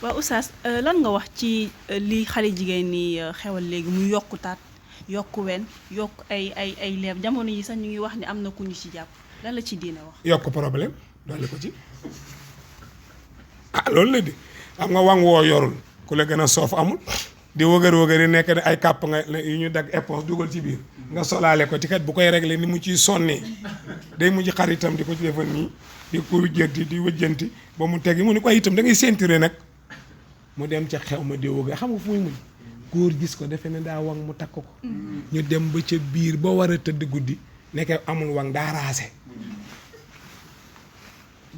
waaw oustaz lan nga wax ci li xale jigéen ni xewal léegi mu yokku taat yokku ween yokk ay leer jamono yi sax ñu ngi wax ni am na ku ñu ci jàpp lan la ci diine wax. yokk problème doole ko ci loolu la di xam nga wang woo yorul ku la gën a soof amul di wëgër yi nekk ne ay kàpp nga yu ñu dagg éponge dugal ci biir nga solaale ko ci kat bu koy réglé ni mu ciy sonnee day mujj xaritam di ko ci defal nii di ko wëjjanti di wëjjanti ba mu tegi mu ni ko itam da ngay ceinture nag mu dem ca xew ma di wëgër xam nga fu muy mujj góor gis ko defe ne daa wang mu takk ko ñu dem ba ca biir ba war a tëdd guddi nekk amul wang daa raase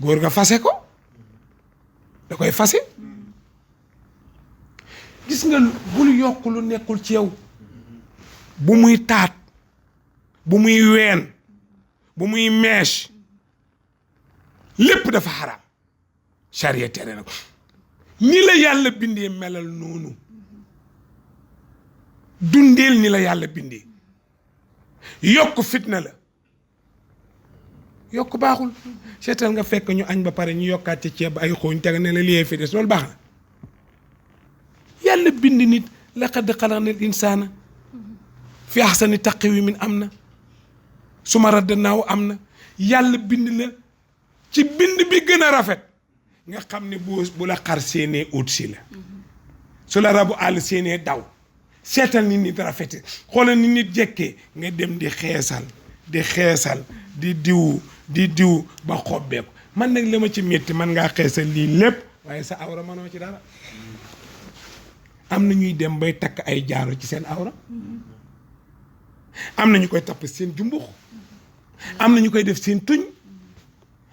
góor nga fase ko da koy fase gis nga bul yokk lu nekkul ci yow bu muy taat bu muy ween bu muy mèche lépp dafa xaraam charia tere na ko ni la yàlla bindee melal noonu dundeel ni la yàlla bindee yokk fitna la yokk baaxul seetal nga fekk ñu añ ba pare ñu yokkaat ci ceeb ay xooñ teg ne la liyee fi des loolu baax na yàlla bind nit laqad xalaqnal insaana fi ahsani taqwiimin am na suma raddanaahu am na yàlla bind la ci bind bi gën a rafet nga xam ne bu la xar séenee ut si la su la rabu àll séenee daw seetal ni nit rafete xoolal ni nit jekkee nga dem di xeesal di diw ba xobbeeku man nag la ma ci métti man ngaa xeesal lii lépp waaye sa awra mënoo ci dara am na ñuy dem bay takk ay jaaro ci seen awra am na ñu koy tapp seen jumbux am na ñu koy def seen tuñ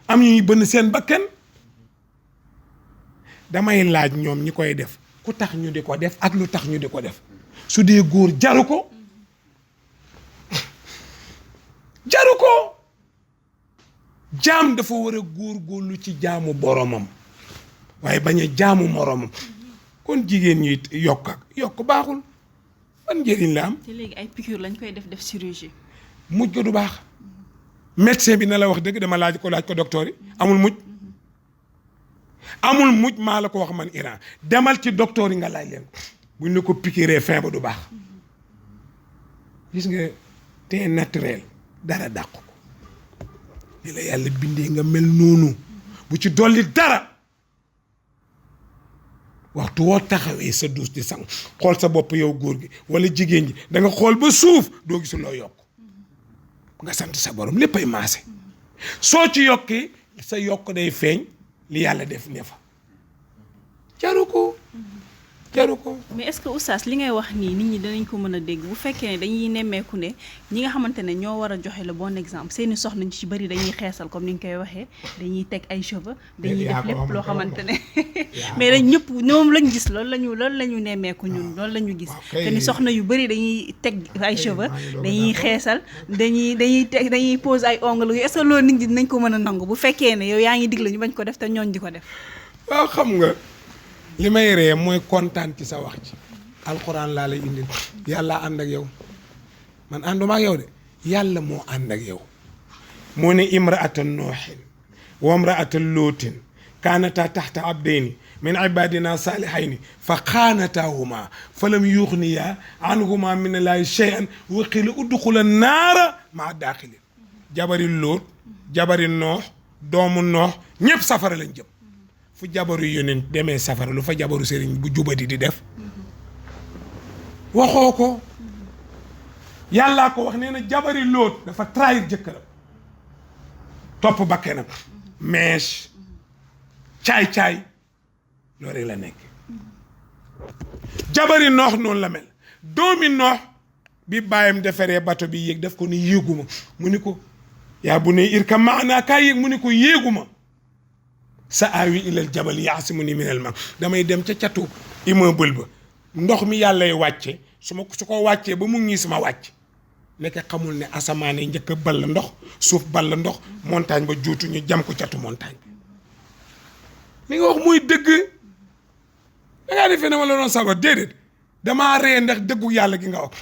am ñuy bënn seen bakken damay laaj ñoom ñi koy def ku tax ñu di ko def ak lu tax ñu di ko def su dee góor jaru ko jaam dafa war a góorgóorlu ci jaamu boromam waaye bañ a jaamu moromam kon jigéen ñi yokk baaxul ban njëriñ la am. te léegi ay piqûre lañ koy def chirurgie. mujj ko du baax médecin bi na la wax dëgg dama laaj ko docteur yi amul mujj maa la ko wax man Iran demal ci docteur yi nga laaj leen buñ la ko piqûre fin ba du baax gis nga te naturel dara dàq ko ni la yàlla bindee nga mel noonu bu ci dolli dara. waxtu woo taxawee sa duus di sang xool sa bopp yow góor gi wala jigéen ji da nga xool ba suuf doo gis loo yokk nga sant sa borom léppay maase soo ci yokkee sa yokk day feeñ li yàlla def ne fa jaru ko mais est-ce que oustaz li ngay wax nii nit ñi danañ ko mën a dégg bu fekkee ne dañuy nemmeeku ne ñi nga xamante ne ñoo war a joxe le bon exemple seeni soxna ñu ci bëri dañuy xeesal comme ni nga koy waxee dañuy teg ay cheveux dañuy def lépp loo xamante ne mais dañ ñëpp ñoom lañ gis loolu la ñu nemmeeku ñun loolu la ñu gis te ni soxna yu bëri dañuy teg ay cheveux dañuy xeesal dañuy pose ay ongles est-ce que loolu nit ñi dinañ ko mën a nangu bu fekkee ne yow yaa ngi digle ñu bañ ko def te ñooñ di ko def. waaw xam nga li may ree mooy kontaan ci sa wax ci alxuraan laa lay indil yàlla ànd ak yow man ànduma ak yow de yàlla moo ànd ak yow moo ne imraatan nooxin wa imraatan lootin kaanataa taxta abdayni min ibadina saalihayni fa xaanataahuma fa lam yuxniya anhuma min allaahi shay'an wa qila udxula naara maa daaxilin jabari loot jabari noox doomu noox ñëpp safara lañ jëm fu jabaru yonent demee safara lu fa jabaru sëriñ bu jubadi di def waxoo ko yàllaa ko wax nee na jabari loot dafa trahir jëkkëram topp bakkenam mèche caay-caay loolu rek la nekk jabari noox noonu la mel doomi noox bi bàyyam defaree bato bi yéeg daf ko ni yéeguma mu ni ko yaa bu ne irkam maanaa kaa yéeg mu ni ko yéeguma sa aawi ilal jabal yaasimuni minal ma damay dem ca catu immeuble ba ndox mi yàllay wàcce su ko wàccee ba mu ngi sama wàcc nekk xamul ne asamaan yi njëkk a ball ndox suuf ball ndox montagne ba juutu ñu jam ko catu montagne li nga wax muy dëgg dangaa defee ne ma la doon sago déedéet damaa ree ndax dëggu yàlla gi nga wax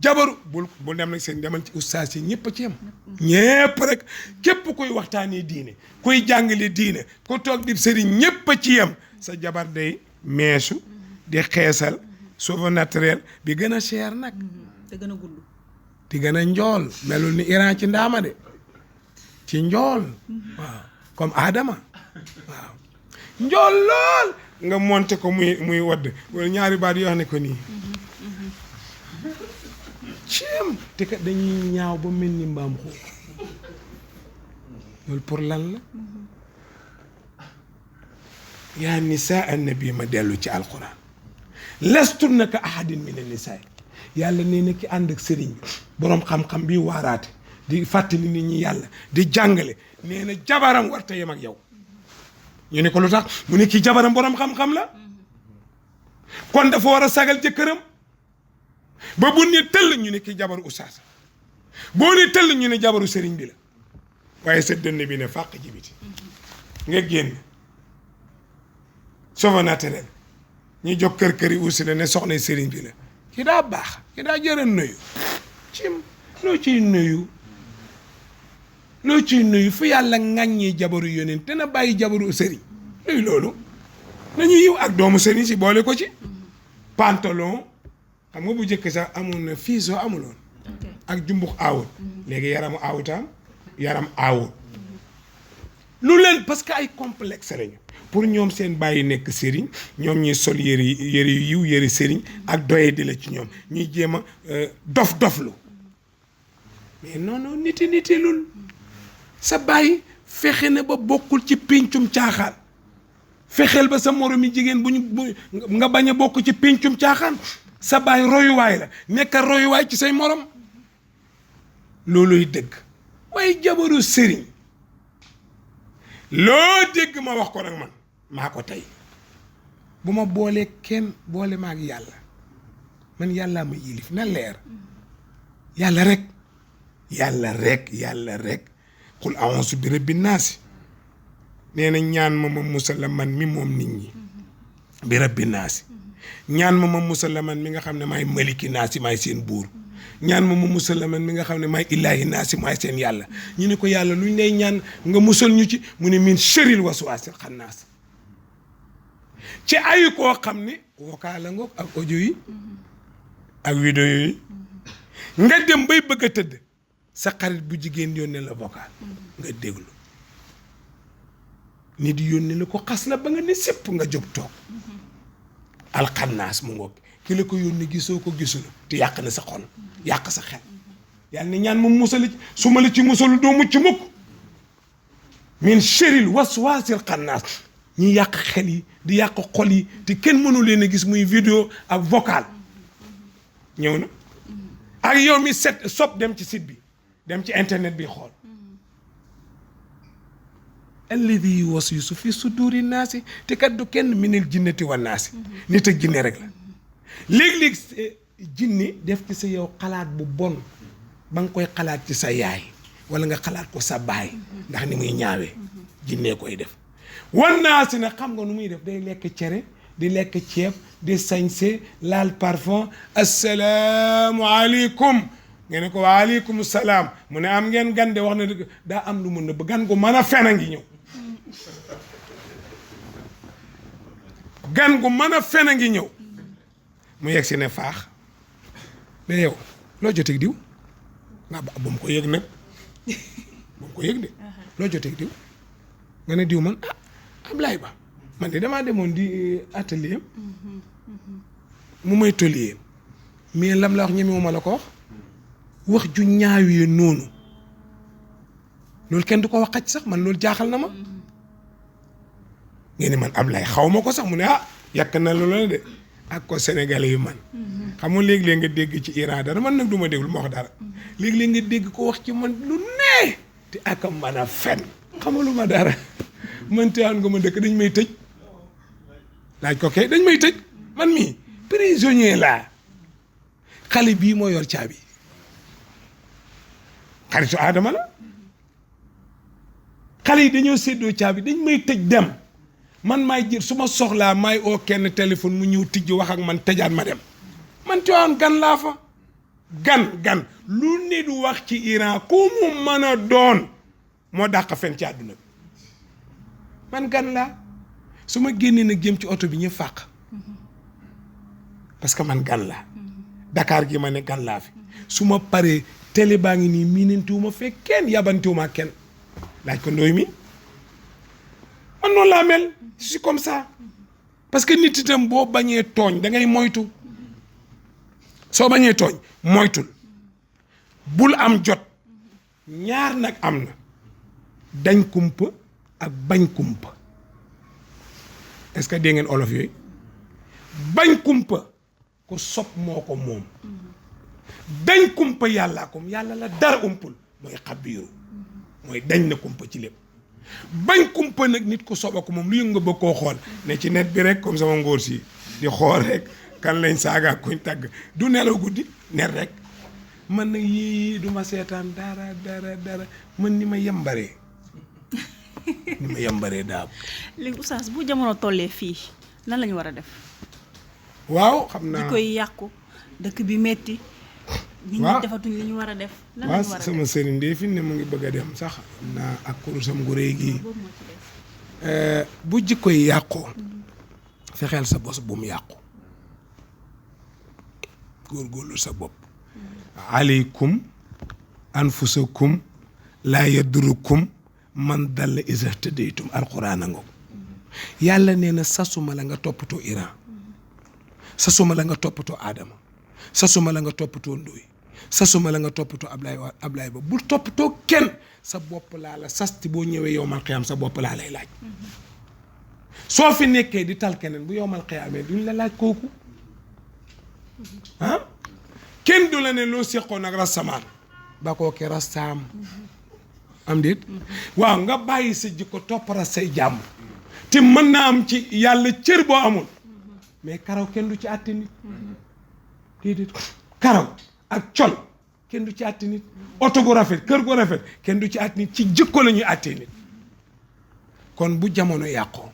jabaru bul dem nag seen demal ci ustaas yi ñëpp a ci yem ñëpp rek képp kuy waxtaanee diine kuy jàngale diine ku toog di sëriñ ñëpp a ci yem sa jabar day meesu di xeesal cheveux naturel bi gën a cher nag te gën a gudd di gën a njool melul ni Iran ci ndaama de ci njool waaw comme Adama waaw njool lool nga monté ko muy wadd wala ñaari baat yoo xam ne ko nii cim te kat dañuy ñaaw ba mel ni mbaam xuux loolu pour lan la yaa nisaa annabi ma dellu ci alquran lastunna ka ahadin min an-nisaa yàlla nee na ki ànd ak sëriñ bi boroom xam-xam bi waaraate di fàttali nit ñi yàlla di jàngale nee na jabaram warta yem ak yow ñu ne ko lu tax mu ne kii jabaram boroom xam-xam la kon dafa war a sagal jëkkëram ba bu ne tëll ñu ne kii jabaru ustaas boo ne tëll ñu ne jabaru sëriñ bi la waaye sa dënn bi ne fàq ji biti nga génn cheveux naturel ñu jóg kër yi aussi la ne soxna sëriñ bi la ki daa baax ki daa jërë nuyu cim loo ciy nuyu fu yàlla ŋàññi jabaru yonent te na bàyyi jabaru sëriñ luy loolu nañu yiw ak doomu sëriñ si boole ko ci pantalon xam nga bu njëkk sax amoon na fiisoo amuloon ak jumbux aawut léegi yaramu aawutaam yaram aawut lu leen parce que ay complexe lañu pour ñoom seen bàyyi nekk sëriñ ñoom ñuy sol yëre yu yiw yëre sëriñ ak doye di la ci ñoom ñuy jéem a dof-doflu mais non niti lul sa bàyyi fexe na ba bokkul ci péncum caaxaan fexeel ba sa moromi jigéen bu nga bañ a bokk ci péncum caaxaan sa bàyyi royuwaay la nekk royuwaay ci say morom looluy dëgg waaye jabaru sëriñ loo dégg ma wax ko nag man maa ko tey bu ma boolee kenn boole ma ak yàlla man yàllaa ma yilif na leer yàlla rek qul a'uuzu bi rabbi naasi nee na ñaan ma musal man mi moom nit ñi bi rabbi naasi ñaan ma musal man mi nga xam ne maay maliki naasi maay seen buur ñaan ma musal man mi nga xam ne maay illaahi naasi maay seen yàlla ñu ne ko yàlla luñ lay ñaan nga musal ñu ci mu ne min sharril waswaasil xannaas ci ayu koo xam ne vocal la ngoog ak audio yi ak vidéo yi nga dem bay bëgg a tëdd sa xarit bu jigéen yónnee la vocal nga déglu nit yónnee la ko xas la ba nga ne sépp nga jóg toog alxannaas mu ngoog ki la ko yónnee gisoo ko gisul te yàq na sa xol yàq sa xel yàlla ne ñaan ma musal ci su ma la ci musalu doo mucc mukk min sharril waswaasil xannaas ñi yàq xel yi di yàq xol yi te kenn mënu leen a gis muy vidéo ak vocal ñëw na ak yow mi sopp dem ci site bi dem ci internet bi xool alladi yuwaswisu fi suduri naasi te kat du kenn minal jinnati wa naasi nit ak jinne rek la léeg-léeg jinni def ci sa yow xalaat bu bon ba nga koy xalaat ci sa yaay wala nga xalaat ko sa baay ndax ni muy ñaawee jinnee koy def wan naasi nag xam nga nu muy def day lekk cere di lekk ceeb di sañse laal parfum assalaamu aleykum ngeen ne ko waaleykum salaam mu ne am ngeen gan de wax na dëgg daa am lu mu nëbb gan gu mën a fen a ngi ñëw gan gu mën a fen a ngi ñëw mu yegg si ne faax mais yow loo joteeg diw nga ba bu mu ko yëg nag bu mu ko yëg de loo joteeg diw nga ne diw man Ablaye Ba man de damaa demoon di atelier mu may toliyee mais lam la wax ñemewuma la ko wax ju ñaawee noonu loolu kenn du ko wax xaj sax man loolu jaaxal na ma ngeen ni man Ablaye xaw ma ko sax mu ne yàq na loolu la de ak ko sénégalais yu man xam nga léegi-léeg nga dégg ci Iran dara man nag du ma déglu ma wax dara léegi-léeg nga dégg ko wax ci man lu nee te aka man a fen xamalu ma dara man teewaan nga ma dëkk dañ may tëj laaj ko kay dañ may tëj man mii prisonnier laa xale bii moo yor caabi xaritu Adama la xale yi dañoo séddoo caabi dañ may tëj dem man maay jël su ma soxlaa maay oo kenn téléphone mu ñëw tijji wax ak man tëjaat ma dem man teewaan gan laa fa gan lu nit wax ci Iran ku mu mën a doon moo dàq fen ci àdduna bi man gan laa su ma génnee nag jëm ci oto bi ñu fàq parce que man gan laa Dakar gi ma ne gan laa fi su ma paree télé baa ngi nii miinantiwuma fekk kenn yabantiwuma kenn laaj ko ndooy mi man noonu laa mel je suis comme ça parce que nit itam boo bañee tooñ da ngay moytu soo bañee tooñ moytul bul am jot ñaar nag am na dañ kumpa ak bañ kumpa est-ce que dégg ngeen olof yooyu bañ kumpa ku sob moo ko moom dañ kumpa yàllaa ko yàlla la dara umpul mooy xabiiru mooy dañ na kumpa ci lépp bañ kumpa nag nit ku soba ko moom lu yëngu nga bëgg koo xool ne ci net bi rek comme sama ngóor si di xool rek kan lañ saaga kuñ tagg du nelaw guddi net rek man nag yii du ma seetaan dara man ni ma yembaree daal. léegi oustaz bu jamono tollee fii lan lañu war a def. waaw xam naa di koy yàqu dëkk bi metti nit ñi defatuñ li ñu war a def. lan lañu war a def sama sëriñ de fi ne mu ngi bëgg a dem sax naa ak kurusam gu réy gii bu jikko yi yàqoo fexeel sa bos bu mu yàqu góorgóorlu sa bopp aleykum anfusakum laa yadurukum man dalla iza tadaytum alquran a ngoog yàlla nee na sasuma la nga toppatoo Iran sasuma la nga toppatoo Adama sasuma la nga toppatoo Ndoy sasuma la nga toppatoo Ablaye ba bul toppatoo kenn sa bopp laa la sasti boo ñëwee yowmal xiyaam sa bopp laa lay laaj soo fi nekkee di tal keneen bu yowmal xiyaamee duñ la laaj kooku ah kenn du la ne loo seqoon ak rastamaan ba koo ki rastaam am déet waaw nga bàyyi sa jikko toppara say jàmm te mën naa am ci yàlla cër boo amul mais karaw kenn du ci àtte nit déedéet karaw ak col kenn du ci àtte nit oto gu rafet kër gu rafet kenn du ci àtte nit ci jikko la ñuy àttee nit kon bu jamono yàqoo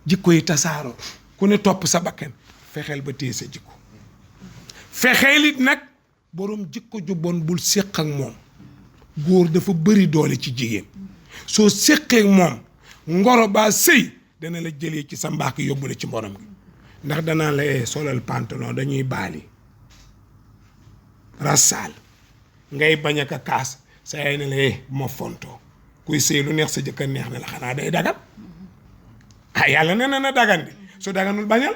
jikko yi tasaaroo ku ne topp sa bakkan fexeel ba téye sa jikko fexeel it nag boroom jikko ju bon bul séq ak moom góor dafa bëri doole ci jigéen soo séqee moom ngoro baa sëy dana la jëlee ci sa mbaak yóbbu la ci mborom gi ndax danaa la solal pantalon dañuy baali rasaal ngay bañ a kaas sa yaay ne la bu ma fontoo kuy sëy lu neex sa jëkkër neex na la xanaa day dagan yàlla nee na dagan di su daganul bañal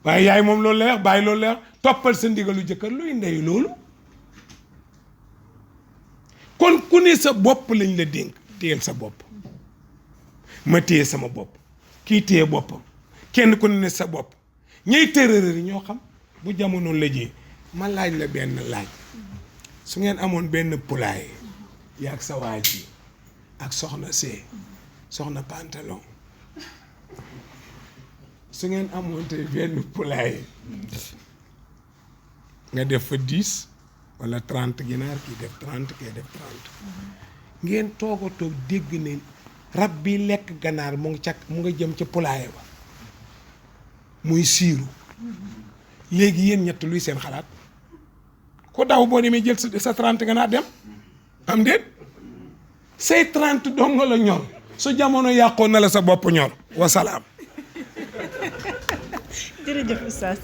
waaye yaay moom loolu la wax bàyyi loolu la wax toppal sa ndigalu jëkkër luy ndeyu loolu kon ku ne sa bopp lañ la dénk téyel sa bopp ma téye sama bopp kii téye boppam kenn ku ne sa bopp ñay tërërër yi ñoo xam bu jamono la ji ma laaj la benn laaj su ngeen amoon benn poulailler yaa ak sa waaj yi ak soxna see soxna pantalon su ngeen amoon tey benn poulailler nga def fa 10 wala 30 ginaar kii def 30 kii def 30 ngeen toog a toog dégg ne rab bi lekk ganaar mu nga jëm ca poulailler ba muy siiru léegi yéen ñett luy seen xalaat ku daw boo demee jël sa 30 ganaar dem am déet say 30 dong la ñor su jamono yàqoon na la sa bopp ñor wasalaam. jërëjëf oustaz